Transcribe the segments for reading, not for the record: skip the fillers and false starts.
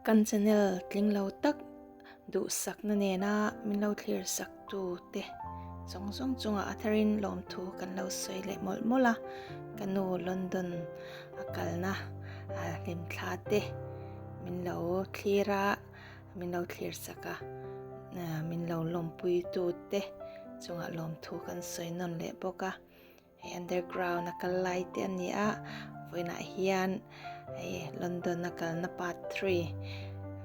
Kan channel tling lo tak duhsakna nena min lo thlir sak tu te zawng zawng chungah a tharin lawmthu kan lo sawi leh mawlh mawlh a, ka nu London a kalna hlimthla te min lo thlir a. Min lo thlir sak a, min lo lawmpui tu te chungah lawmthu kan sawi nawn leh bawk a, hei underground a kal lai te a ni a, vawiinah hian hei London a kalna part 3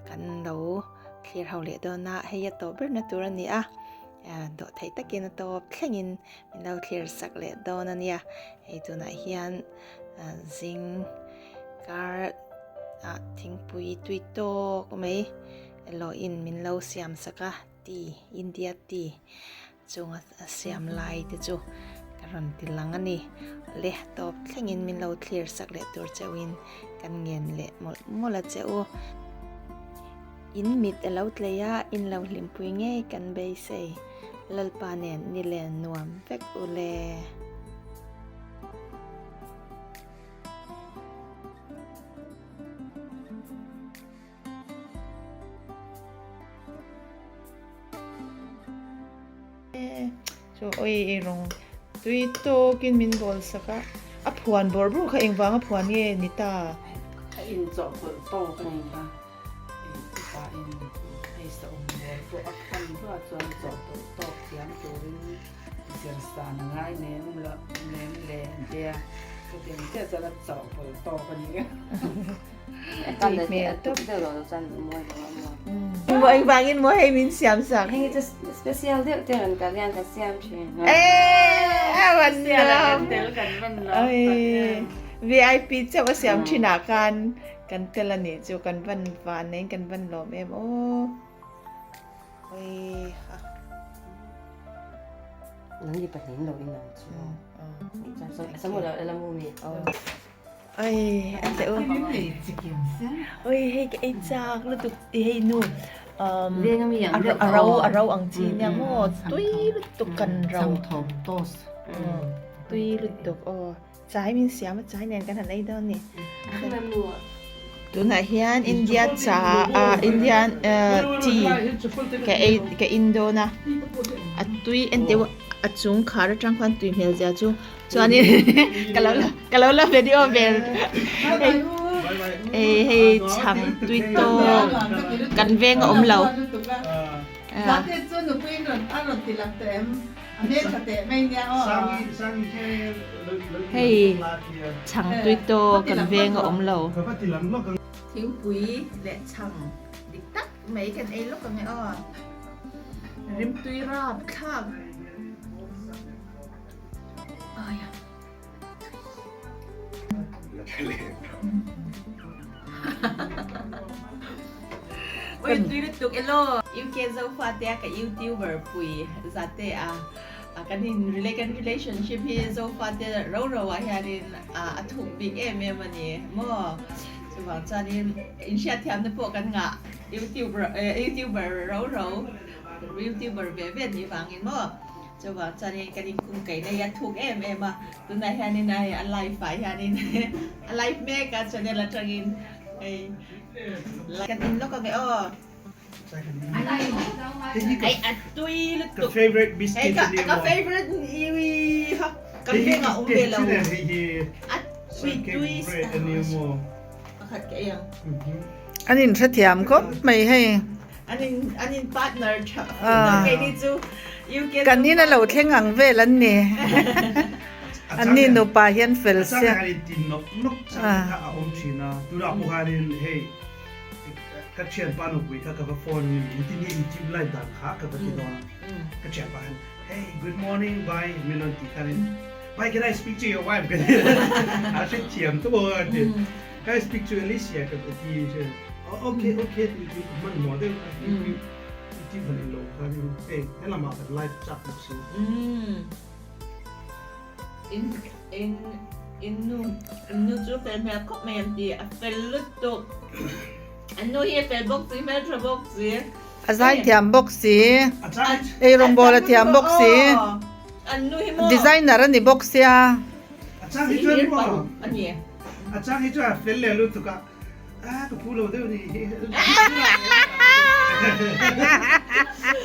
kan lo thlir ho leh dawn a, hei a tawp berna tur a ni a, dawhtheih takin a tawp thlengin min lo thlir sak leh dawn a nia, hei tunah hian zing kar ah thingpui tui tawk mai lawhin min lo siam sak a tea India tea chunga a siam lai te chu ka rawn ti lang a ni le tawp thlengin min lo thlir sak leh tur chauhin kan ngen leh mawlh mawlh a che u in mit a lo tlei a in lo hlimpui ngei kan beisei Lalpa nen nilen nuam vek u le. Chu oi ei rawng tui tawkin min bawl sak a, a phuan bawrh bawrh kha engvanga phuan nge ni ta? A inchawhpawlh tawk a ni kha. Upa in hei saum bawl pawh a phan hluah chuan chawhpawlh tawk thiam turin zir san a ngai nem lo nem le an ti a, chutiang chiah chuan a chawhpawlh tawk a ni. Tui hmel tawp. Maw engvangin maw hei min siam sak. Hei chu special deuh te rawn kal hian ka siam thin. Eee a van nuam. VIP chauh a siam thin ah khan Kan tel a nih chu kan van van neiin kan van lawm em aw. Oi ha. Nang ni pahnih lo in ang chu. Samu lo ela mu mi. Oi an te u. Oi hei ka ei chak lutuk hei nu. Um a ro a ro ang chi nia maw tui lutuk kan ro. Changthawm toast. Tui lutuk aw. Chai min siam a, chai nen kan han ei dawn ni. Tunah hian India cha ah Indian tea ka ei ka in dawn a, a tui en teuh a chung khar atang khuan tui hmel zia chu chuanin ka lo la ka lo la video vel hei hei hei chhang tui tawk kan veng a awm lo. Hei chhang tui tawk kan veng a awm lo. Thingpui leh chhang dik tak mai kan ei lawk ang e aw. Rimtui rap thlak. Aia. Oi tui lutuk elaw. UK Zofa te a ka YouTuber pui zate a kan in kan relationship hi Zofa te ro ro ah hianin a thuk bik em em a ni maw. Chuvang chuanin inhriatthiamna pawh kan ngah YouTuber YouTuber ro ro YouTuber ve ve ni vangin maw. Chuvang chuanin kan inkhung kaih nei a thuk em em a, tunah hianin hei a live ah hianin a live mek a channel atangin hei kan in lawk ang e aw. Hei a tui lutuk. Hei ka ka favorite iwi ha ka veng a awm ve lo. A tui tui pakhat ka ei ang. An inhrethiam khawp mai hei. An in an in partner tha ah keini chu UK Kan in a lo thleng ang vel an ni. An ni nupa hian fel sia. A chang hian in tin nawk nawk chang kha a awm thin a. Tunah pawh khanin hei ka thianpa nupui kha ka va phone in in tin nge in tube light dan kha ka va ti dawn a. Ka thianpa khan hey good morning bye min rawn tih khanin bye can I speak to your wife ka ti a hrethiam tawp a ti. Can I speak to Alicia ka ti oh okay okay ti ti hman hmawh deuh a ti ti ti van in lo khan in hei helamah kan live chak bawk si. In in in nu in nu chu fel hmel khawp mai an ti a fel lutuk an nu hi a fel bawk si hmeltha bawk si. A zai thiam bawk si eirawngbawl a thiam bawk si designer a ni bawk sia. A chang hi chuan maw a chang hi chuan a fel leh lutuk a. A ka phu lo deuh ni hi.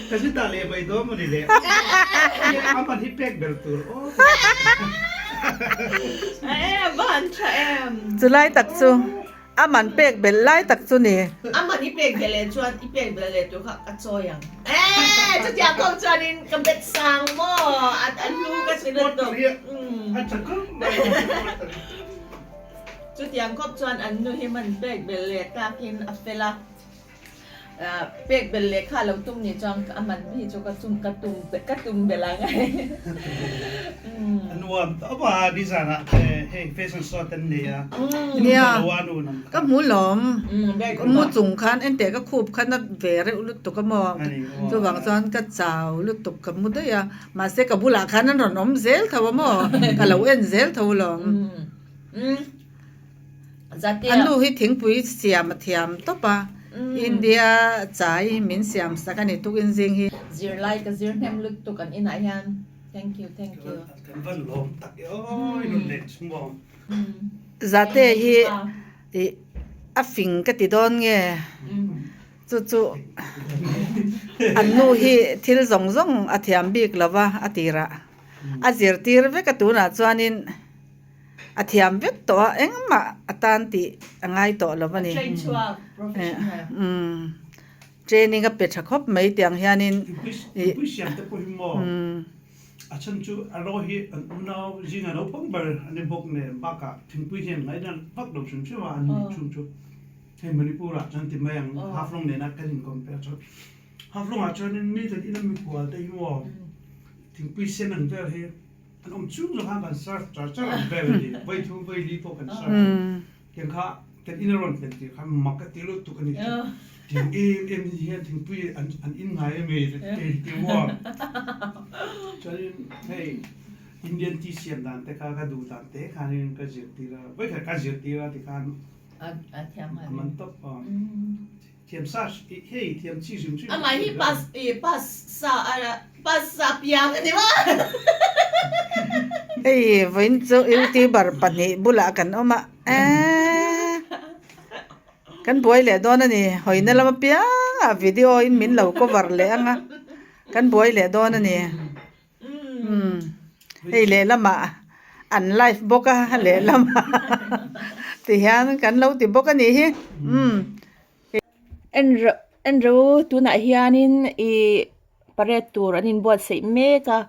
Ka zu ta leh mai dawn mawni le. Aman hi pek ber tur aw. Eh van tha em. Chulai tak chu aman pek belh lai tak chu ni. Aman i pek belh leh chuan i pek belh leh tur kha ka chawi ang. Eh chutiang kawng chuanin ka bet sang maw a hlu ka ti lutuk. A tha khawp mai. Chutiang khawp chuan an nu hi man pek belh leh takin a fel a, pek belh leh kha lo tum nih chuan a man hi chu ka chum ka tum ka tum belh ang. A nuam tawp a, nizanah te hei fashion show te an nei a, Nia, ka hmu lawm, ka mu chung khan enteh ka khup khan a ve reuh lutuk a maw, chuvang chuan ka chau lutuk ka mu daih a, mahse ka bulah khan an rawn awm zel tho a maw, ka lo en zel tho lawm. A nu hi thingpui siam a thiam tawp a, India chai min siam sak a ni tukin zing hi. Zirlai ka zir hnem lutuk an inah hian thank you thank you. Kan van lawm tak e aw i rawn leh chhungawm. Zate hi a fing ka ti dawn nge chu chu an nu hi thil zawng zawng a thiam bik lo va a tirah a zirtir vek a tunah chuanin. A thiam vek tawh a, engmah a tan tih a ngai tawh lo a ni. Umm training a pe tha khawp mai tiang hianin. Tupui siam te pawh hi maw a chhan chu a ro hi an unau zinga naupang ber a ni bawk nen bakah thingpui hian ngaihna vak lo hrim hrim a an nih chhung chu hei Manipur ah chuan ti mai ang Haflong nena kan in compare chuan Haflong ah chuanin mi kan ina mikhual te hi maw thingpui sen ang vel hi An awm chung zawng khan kan serve char char ang vel a ni. Vawi thum vawi li pawh kan serve a. Tiang kha kan in a rawn thlen tir khan mak a ti lutuk a ni. Tiang em em ni hian thingpui an an in ngai a mi ti maw. Chuanin hei Indian tea siam dan te kha ka duh dan te khanin ka zirtir a, vawi khat ka zirtir a tikhan a man tawp a. Thiam sa hei thiam chi hrim hrim. Amah hi pass pass sa a pass sa piang a ni maw. Hei vawiin chu youtuber pahnih bulah kan awm a eehh kan buai leh dawn a ni hawina lam apiang ah video in min lo cover leh ang a kan buai leh dawn a ni umm hei lehlamah an live bawk a lehlamah tihian kan lo ti bawk a nih hi umm. En ro en ro tunah hianin ih parade tur an inbuatsaih mek a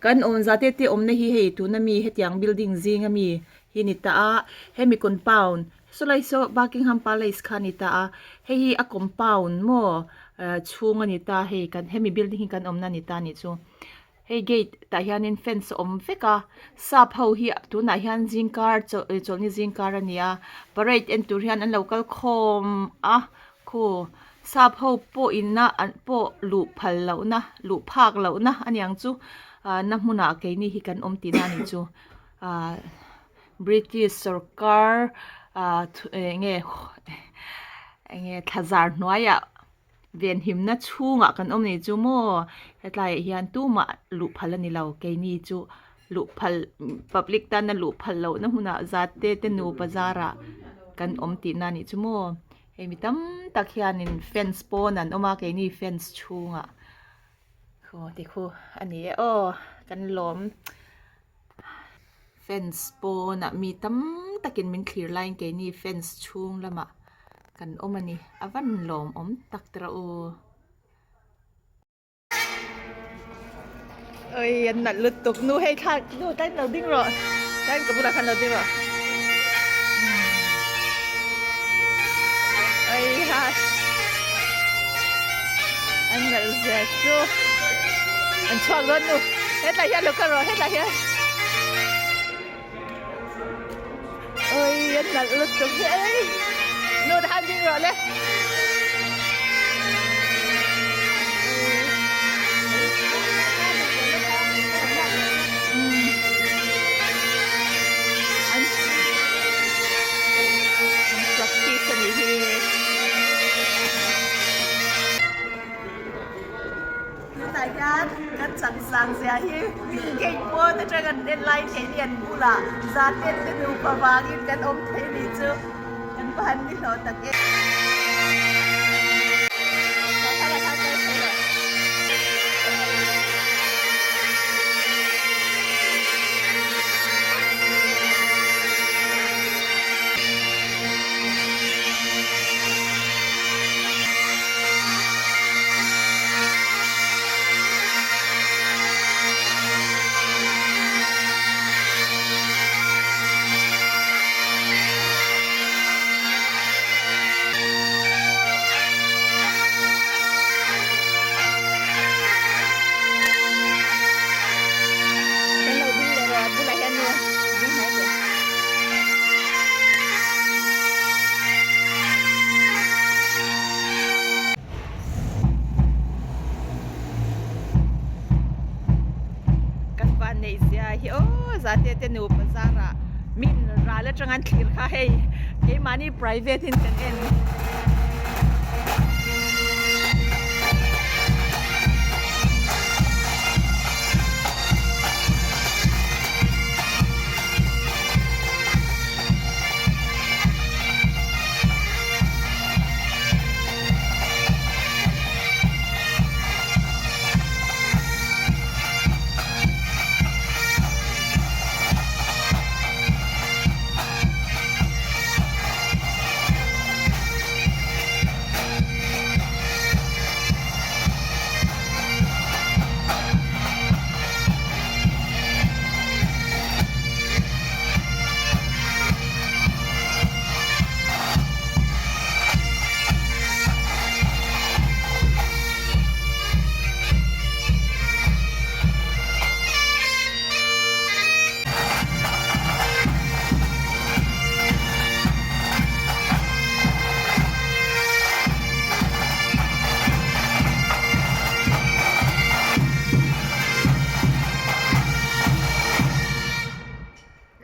kan awm zat te te awmna hi hei tuna mi hetiang building zinga mi hi ni ta a hemi compound sawlai saw Buckingham Palace kha a ni ta a hei hi a compound maw chhung a ni ta hei kan hemi building hi kan awmna a ni ta a nih chu. Hei gate tah hianin fence a awm vek a sap ho hi tunah hian zingkar chawlhni zingkar a ni a parade en tur hian an lo kal khawm a khu sap ho pawh inna an pawh luh phal lohna luh phak lohna a niang chu ah na hmunah keini hi kan awm tihna a nih chu ah British sawrkar ah eng nge eng nge thlazar hnuaiah. Venhimna chhungah kan awm nei chu maw hetlaiah hian tumah luh phal a ni lo keini chu luh phal public tana luh phal lohna hmunah zat te te nupa zarah kan awm tihna a nih chu maw hei mi tam tak hianin fence pawn an awm a keini fence chhungah khaw ti khu a ni e aw kan lawm. Fence pawnah mi tam takin min thlir laiin keini fence chhung lamah kan awm a ni a van lawmawm tak tawh u. Oi an nalh lutuk nu hei thla nu tlai lo ding rawh tlai ka bulah khan lo ding rawh oi ha an nalh zia chu an chhuak dawn nu. Hetlai hian lo kal rawh hetlai hian oi an nalh lutuk hi ei nu te khan ding rawh le an practice a nih hi. Tunah hian kan changsan zia hi gate pawn atang an en lai theih hi an bulah zan en te nupa vangin kan awm thei ni chu. va han ni hlawh tak em. Kan lo ding leh rawh a bulah hian nu ding hnai teh. Kan van neih zia hi aw zate te nupa zarah min ral atang an thlir kha hei keimahni private in kan en.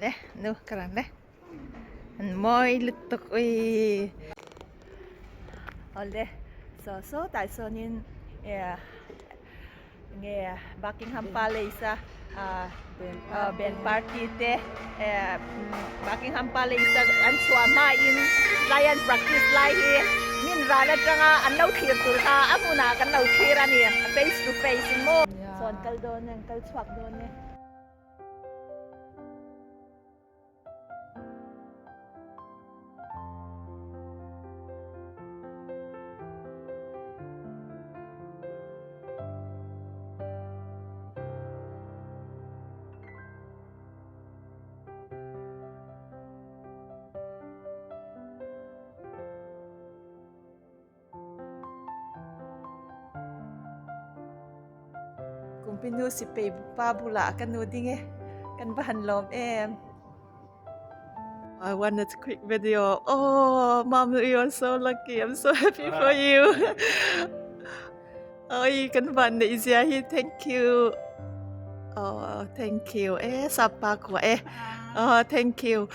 Le nu ka ran le an mawi lutuk ui awle saw saw tah sawnin eh nge Buckingham Palace a ah band party te eh Buckingham Palace a an chhuah hmain tlai an practice lai hi min ral atanga an lo thlir tur kha a hmunah kan lo thlir a ni face to face in maw chuan kal dawn e an kal chhuak dawn e. Kumpinu sipei pa bulah ka nu ding e kan va han lawm em I wanted a quick video oh mom you are so lucky I'm so happy for you oi kan van neih zia hi thank you oh thank you e sapa kuah e oh thank you.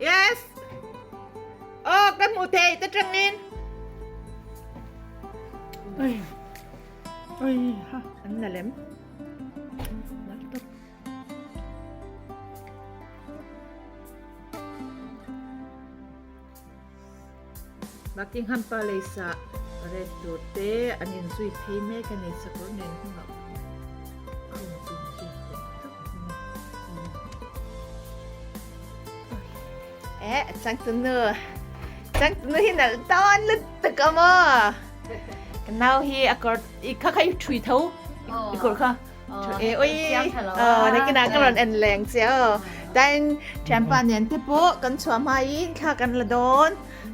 Yes. Oh, kan hmu thei ta tangin. Oi. Oi, ha, an na lem. Buckingham Palace ah parade tur te an inzui phei mek a ni sakawr nen hnungah khum chu inzui khawp tak a ni. Eh changtunu changtunu hi nalh dawn lutuk a maw ka nau hi a kawr i kha kha i thui tho i kawr kha. E oi nakinah ka rawn en leng che aw tain thianpa nen te pawh kan chhuah hmain thla kan la dawn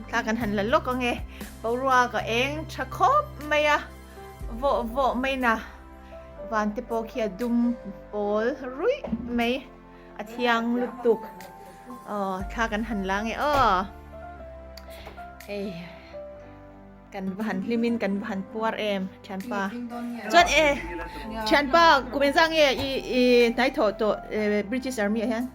thla kan han la lawk ang e boruak a eng tha khawp mai a vawh vawh mai na van te pawh khi a dum pawl ruih mai a thiang lutuk aw thla kan han la ang e aw hei. Kan va han hlim in kan va han puar em thianpa. Chuan e thianpa kum engzah nge i i hnai thawh tawh British Army ah hian?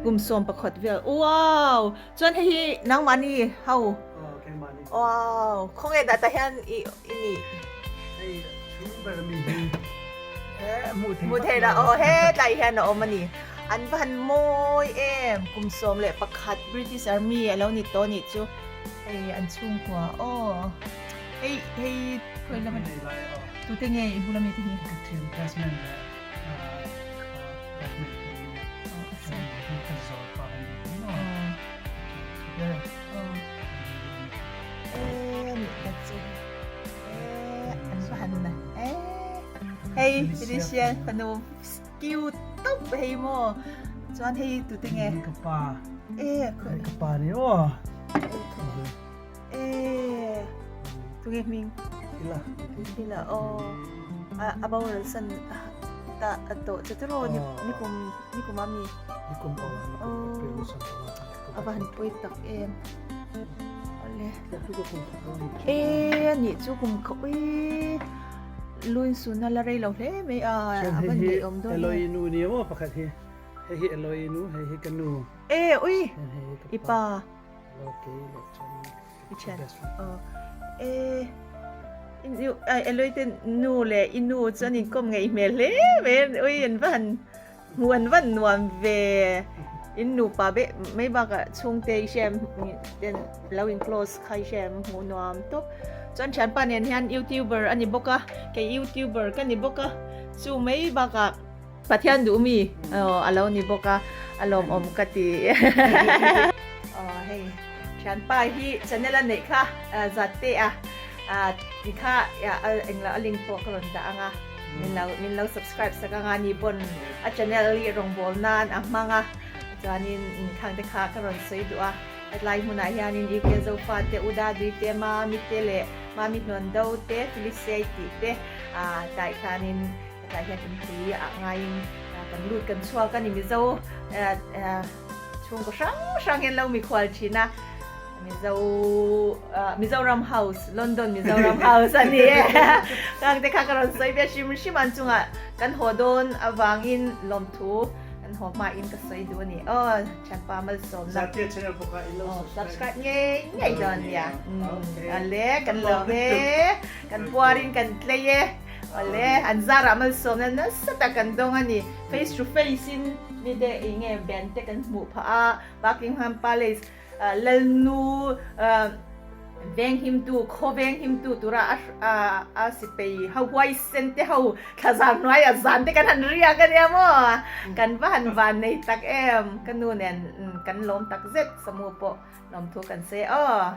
Kum 11 vel. Wow! Chuan hei hi nangmahni ho. Wow! Khawnge dah tah hian i i nih? Hei chhung ber mi hi he hmuh theih Hmuh theih lah aw hetlai hian a awm a ni. An va han mawi em! Kum 11 British Army a lo ni tawh nih chu. Hei an chhungkua aw. Hei hei khawi lama tute nge i bula mi te hi? Ka thian classmate leh Hei Felicia fanu cute tawp hei maw chuan hei tute nge ka pa e ka pa ni aw E tunge hming ila ila aw a a boral san ta a tawh che tiraw ni nikum nikum a mi nikum aw nikum a va han pawi tak em awle e anih chu kum kha ui luin suna la rei lo hle mai a a van ngaih awm dawn e Eloi nu ni maw pakhat hi hei hi Eloi nu hei hi ka nu e ui i pa I thian aw e Eloi te nu leh i nu chu an inkawm ngeih hmel hle mai a ui an va han hmuh an va han nuam ve in nupa beh mai bakah chhungte i hriam ten lo in close kha i hriam hmuh nuam tawp chuan thianpa nen hian youtuber a ni bawk a kei youtuber ka ni bawk a chu mai bakah Pathian duh mi a lo ni bawk a, a lawmawm ka ti. Aw hei thianpa hi channel a neih kha zat te a ti kha englo a link pawh ka rawn dah ang a, min lo min lo subscribe sak ang a ni pawn a channel hi rawngbâwl nan a hmang a, chuanin khang te kha ka rawn sawi duh a, hetlai hmunah hianin UK Zofa te, U Dadui te, Mami te leh Mami Hnuando te, Felicei tih te tlai khanin Hetah hian inpui ah ngaiin kan lut kan chhuak a ni. Mizo chhungkaw hrang hrang hian lo mikhual thin a, Mizo Mizoram House, London Mizoram House a ni e. Kang te kha ka rawn sawi ve hrim hrim an chungah kan haw dawn avangin lawmthu kan haw hmain ka sawi duh a ni. Aw thianpa malsawmna. Zatia channel pawh kha in lo subscribe ngei ngei dawn nia. Ale kan lawm e, kan puarin kan tlei e. Awle, an zarah malsawmna nasa tak kan dawng a ni. Face to face in mi te eng nge band te kan hmuh phah a, Buckingham Palace Lalnu venghimtu, khaw venghimtu tura a sipei ho huaisen te ho thlazar hnuaiah zan te kan han riak a nia maw? Kan va han van nei tak em? Ka nu nen kan lawm tak zet, Samu pawh lawmthu kan sawi aw.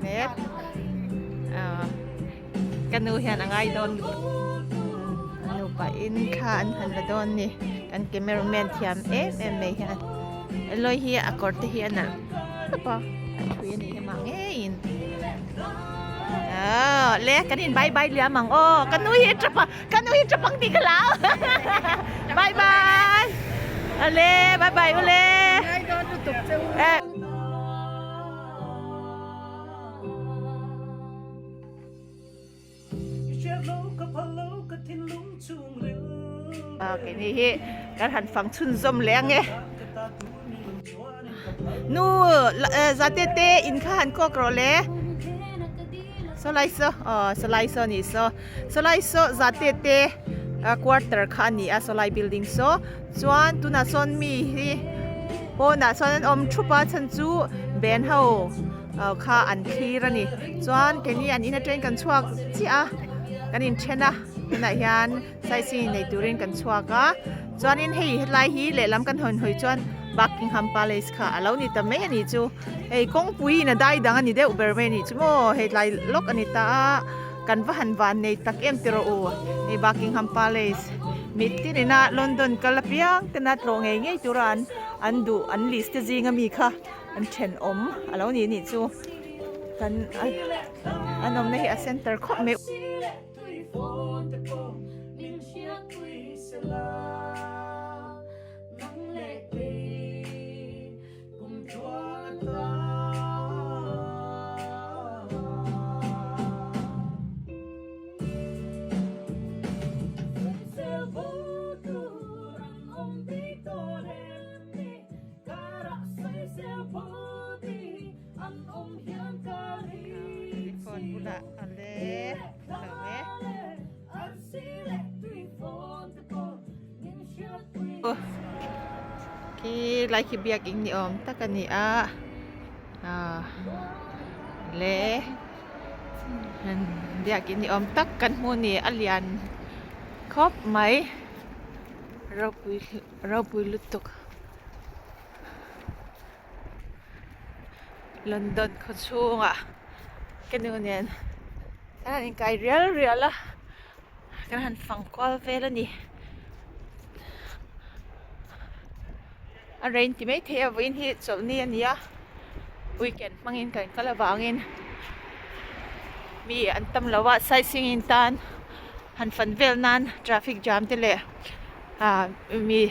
Net ka nu hian a ngai dawn a nupa in thla an han la dawn ni kan cameraman thiam em em mai hian helai hi a kawr te hi a nalh khawp a a thui a nih hi mah ngeiin ah le kan in bye bye liam ang aw ka nu hi a tap a ka nu hi tap ang tih ka hlau bye bye ale bye bye ule Keini hi kan han fang chhunzawm leh ang e. Nu zate te in kha han kawk rawh le. Saw lai saw aw saw lai saw nih saw saw lai saw zate te Quarter kha a ni a saw lai building saw chuan tunah sawn mi hi pawnah sawn an awm thup a chhan chu band ho kha an thlir a ni chuan keini an in atangin kan chhuak chiah a kan inthen a tunah hian sightseeing nei turin kan chhuak a chuanin hei hetlai hi lehlam kan hawn hawi chuan Buckingham Palace kha a lo ni ta mai a ni chu hei kawngpui in a dai dang a ni deuh ber mai a ni chu maw hei tlai lawk a ni ta a. Kan va han van nei tak em tiraw u, hei Buckingham Palace mittin ina London kal apiang tena tlawh ngei ngei tura an an duh an list te zinga mi kha an thenawm a lo ni nih chu kan an awmna hi a center khawp mai. Khi lai khi biakinn ni awm tak a ni a ah le biakinn ni awm tak kan hmu a ni a lian khawp mai ropui ropui lutuk London khaw chhungah ka nu nen kan han inkai rial rial a. Kan han fang kual vel a ni. A rain ti mai thei a vawiin hi chawlhni a ni a weekend hmangin kan kal avangin mi an tam lo a sightseeing in tan han fan vel nan traffic jam te leh ah mi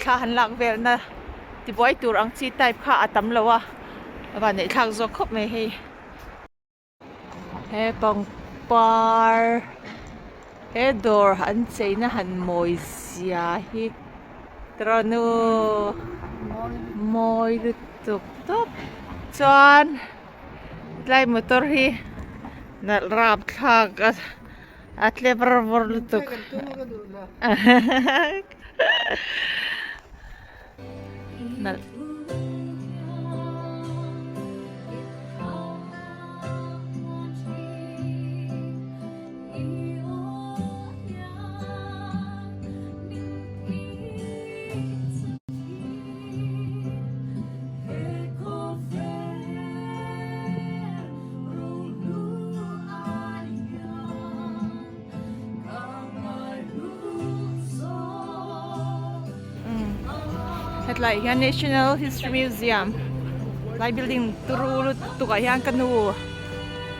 thla han lak vel na tibuai tur ang chi type kha a tam lo a a vanneih thlak zawk khawp mai hei. He pangpar he dawr an cheina han mawi zia hi trawnu mawi lutuk tawp chuan tlai motor hi nalh rap thlak a a tle var var lutuk nalh. Hetlai hian National History Museum lai building turu lutuk ah hian ka nu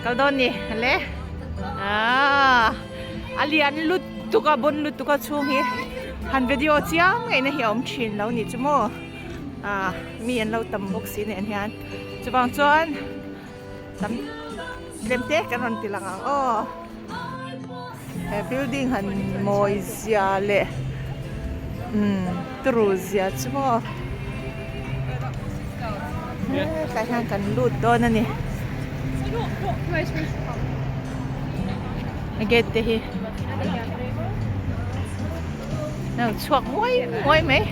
kal dawn ni le aaa a lian lutuk a bawn lutuk a chhung hi han video chiang ngaihna hi a awm thin lo ni chu maw ah mi an lo tam bawk si nen hian chuvang chuan tam tlem te kan rawn ti lang ang aw he building han mawi zia leh umm turu zia chu maw hetlai hian kan lut dawn a ni a gate te hi a chhuak muai muai mai.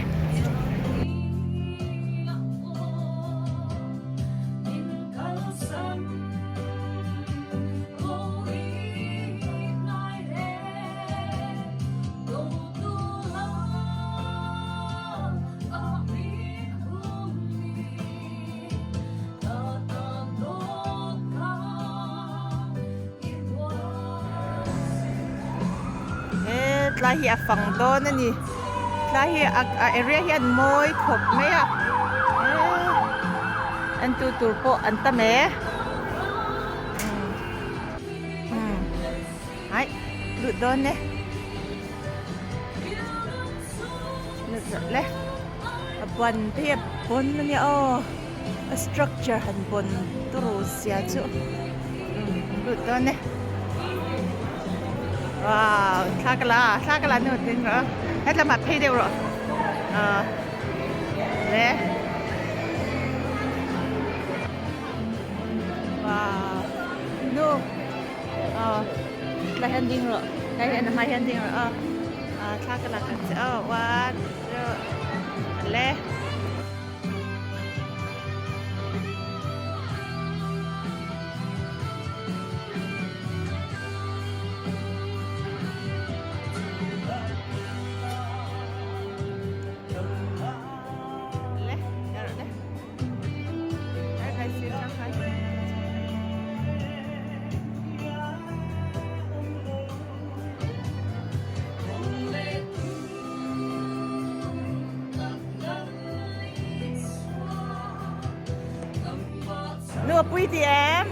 He tlai hi a fang dawn a ni tlai hi a area hi an mawi khawp mai a en tu tur pawh an tam e ai lut dawn e lut rawh le a ban te hi a bawn a nia aw a structure han bawn turu zia chu lut dawn e wow thla ka la thla ka la nu ding rawh hetlama phei deuh rawh ah le. Wow. Nu. Ờ, là hand ding rồi. Hei hian a hma hian ding rawh aw. Ah thla ka lak ang che aw. One, two, le. Le, rawh le. Nu a pui ti em?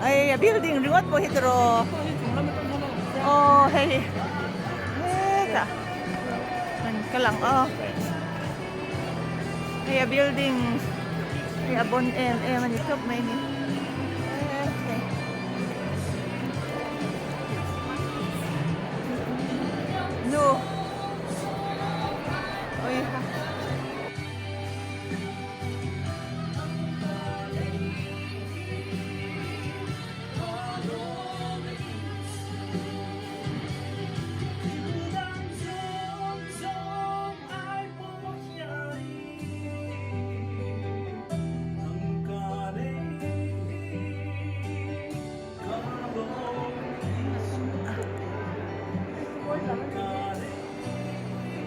Ei a building ringawt pawh hi tiraw? Aw hei hetah kan kal ang aw. Hei a building hei a bon em em a ni tawp mai ni. Nu. Oi ha.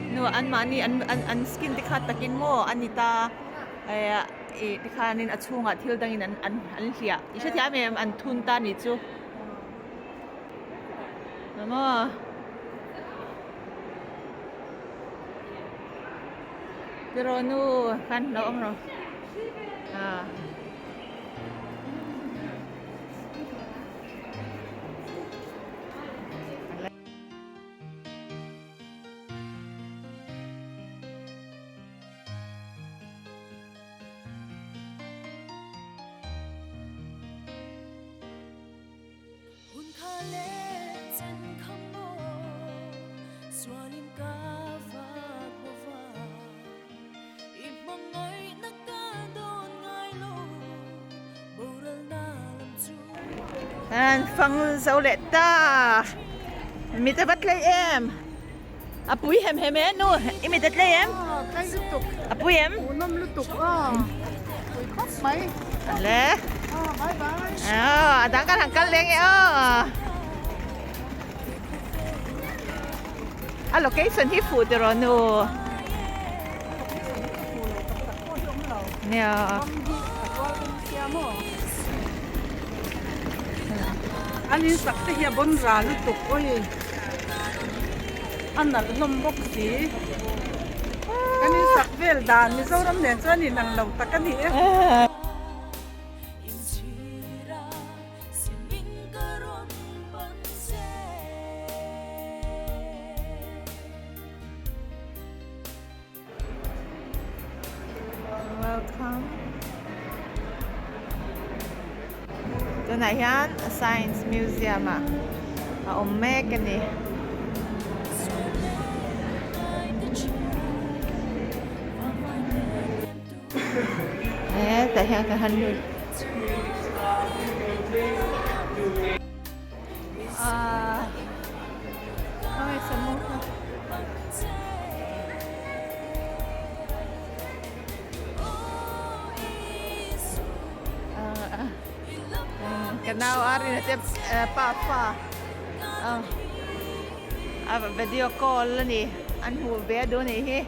Nu anmahni an an an skin te kha takin maw a ni ta eh ih tikhanin a chhungah thil dangin an an an hliah i hrethiam em an thun ta nih chu maw. Tiraw nu khan lo awm rawh ah. An fang zo leh ta mit a va tlei em a pui hem hem e nu i mit a tlei em a pui em le a dang kan han kal leng e aw a location hi fuh tiraw nu nia An in sak te hi a bawn ra lutuk awi a nalh hlawm bawk si kan in sak vel dan Mizoram nen chuan in ang lo tak a ni e. Welcome. Tunah hian Science Museum ah a awm mek a ni. Hetah hian ka han lut. Ah, khawngaih samu kha. Ka nau a rin te pa pa a video call a ni an hmuh ve a duh a nih hi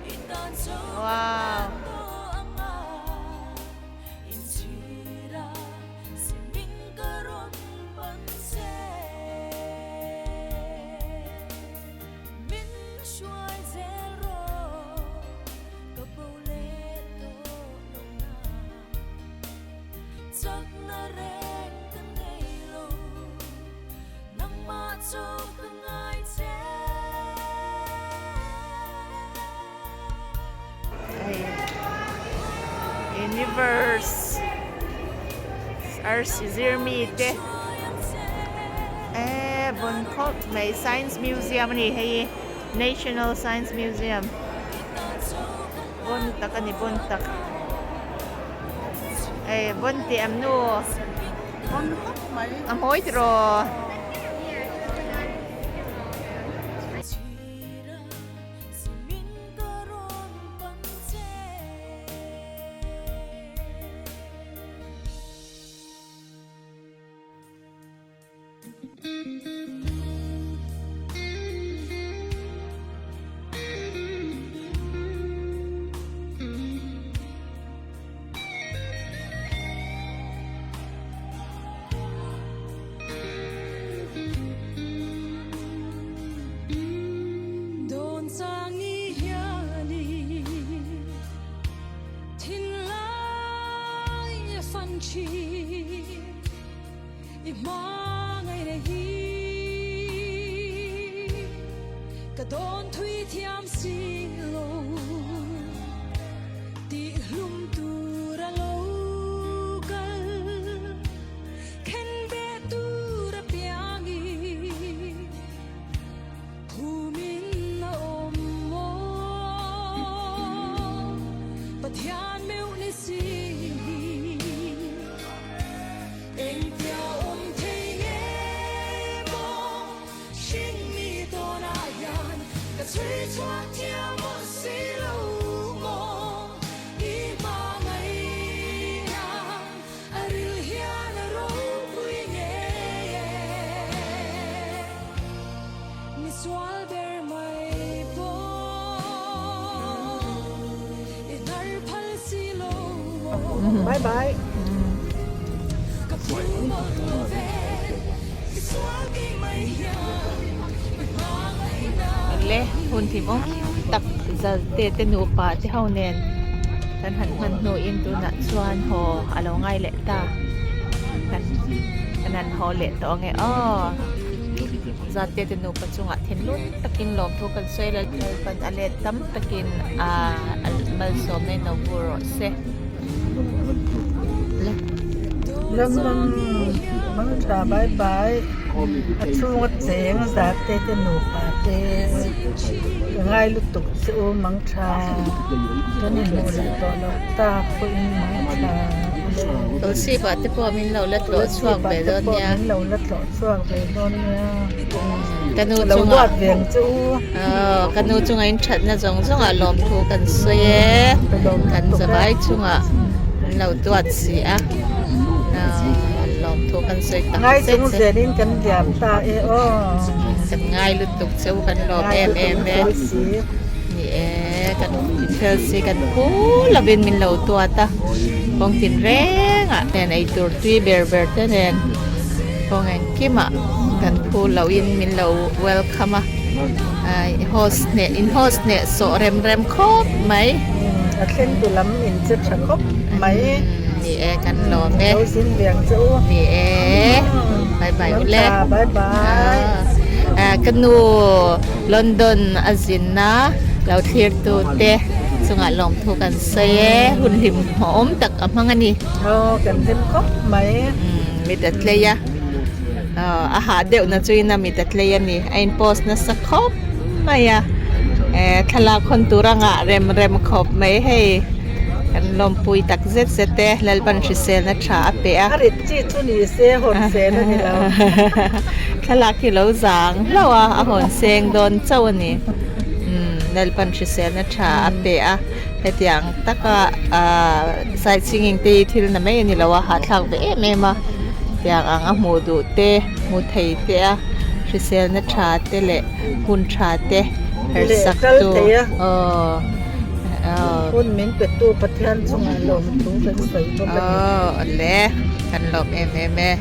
wow. Universe arsi zir mi te eh bon khawp mai science museum a ni hei national science museum bon tak a ni bon tak eh bon tih am nu a mawi tiraw. Thin i hmangaihna hi ka dawn thui thiam si lo tih hlum tur a lo kal khen beh tur a piang i Phumin a awm maw Pathian meuh ni si Engtia awm thei nge maw Hringmi tawnah hian ka chhui chhuak thiam maw si lo maw I hmangaihna a ril hian a ropui ngei e. Misual ber mai pawh i hnar phal si lo maw. Bye bye. Ka phu mawlh lo ve, misual kei mai hian i hmangaihna. Le hun thimawm tak zalte te nupa te ho nen kan han hman hnuin tunah chuan haw a lo ngai leh ta kan kan han haw leh tawh ange aw. Zate te nupa chungah thinlung takin lawmthu kan sawi la, Lalpan a let tam takin a malsawmna in lo vur rawh se. London hmangtha bai bai a chhunga cheng zate te nupa te ka ngai lutuk che u mangtha kan inhmuh leh tawh loh tak pawhin mangtha. Tulsipah te pawh min lo la tlawh chhuak ve dawn nia. Min lo la tlawh chhuak ve dawn nia. Ka nu Ka lo chunga duat ve ang che u. Aw ka nu chunga in thatna zawng zawngah lawmthu kan sawi e. Ka lawm Kan lutuk e. zavai chungah an lo duat si a. Aw lawmthu kan sawi tak Ngai zet chung zet. zelin kan liam ta e aw. Kan ngai lutuk che u kan lawm Ngai em lutuk em e. fel si. Ni e kan fel si kan phu lovin min lo tuat a. Kawng tin rengah nen eitur tui ber ber te nen kawng engkimah kan phu lohin min lo welcome a ai host hneh in host hneh sawh rem rem khawp mai. A thleng tu lam in che tha khawp mai. Ni e kan lawm e. Lo zin ve ang che u. Ni e bye bye ule. Bye bye. Ka nu London a zinna lo thlir tu te chungah lawmthu kan sawi e, hun hlim hmuhawm tak a hmang a ni. Aw kan hlim khawp mai. Mit a tlei a, a hah deuh na chuin a mit a tlei a ni, a in post nasa khawp mai a, thlalak hawn tur a ngah rem rem khawp mai hei kan lawmpui tak zet zet e, Lalpan hriselna tha a pe a. A rit chi chu ni se hawn sel a ni lo. Thlalak hi lo zang hlauh a, a hawn seng dawn chauh a ni. Lalpan hriselna tha a pe a, hetiang taka side singing te hi thil na mai a ni lo a, hahthlak ve em em a, tiang ang a hmuh duh te, hmu thei te a, hriselna tha te leh hun tha te hersak tu aw aw. Hun min pe tu Pathian chungah lawmthu kan sawi bawk a ni. Aw le, kan lawm em em e.